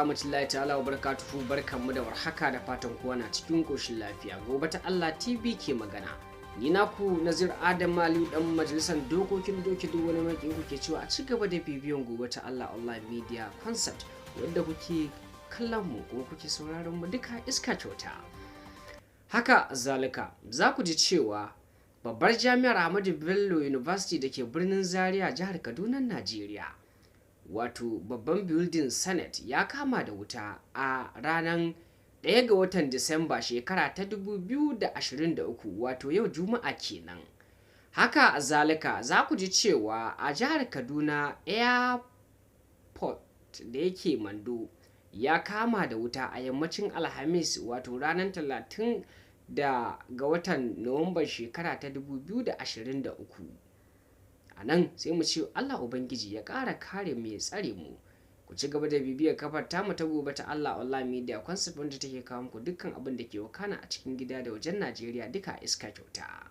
Rahmatullahi ta'ala wa barakatuhu. Barkanmu da warhaka, da fatan kowa na cikin koshin lafiya. Gobe ta Allah TV ke magana. Ni naku Nazir Adam Aliyu, dan majalisar dokokin doki duk wani maki, kuke cewa a ci gaba da bibiyan Gobe ta Allah Online Media Concept, wanda kuke kallon mu kuma kuke sauraron mu duka iska kyauta. Haka zalika, za ku ji cewa babbar jami'ar Ahmadu Bello University da ke birnin Zaria, jihar Kaduna, Najeriya, wato babban building Senate, ya kama da wuta a ranar 1 ga watan Disamba shekara ta 2023, wato yau Juma'a kenan. Haka zalika, za ku ji cewa a jihar Kaduna, airport da yake Mando ya kama da wuta a yammacin Alhamis, wato ranar 30 da ga watan Nuwamban shekara ta 2023. A nan sai mu ce Allah Ubangiji ya ƙara kare mu, ya tsare mu. Ku ci gaba da bibiyar kafar tamu ta Gobe ta Allah Online Media Concept, wanda take kawo muku dukkan abin da ke wakana a cikin gida da wajen Najeriya duka iska kyauta.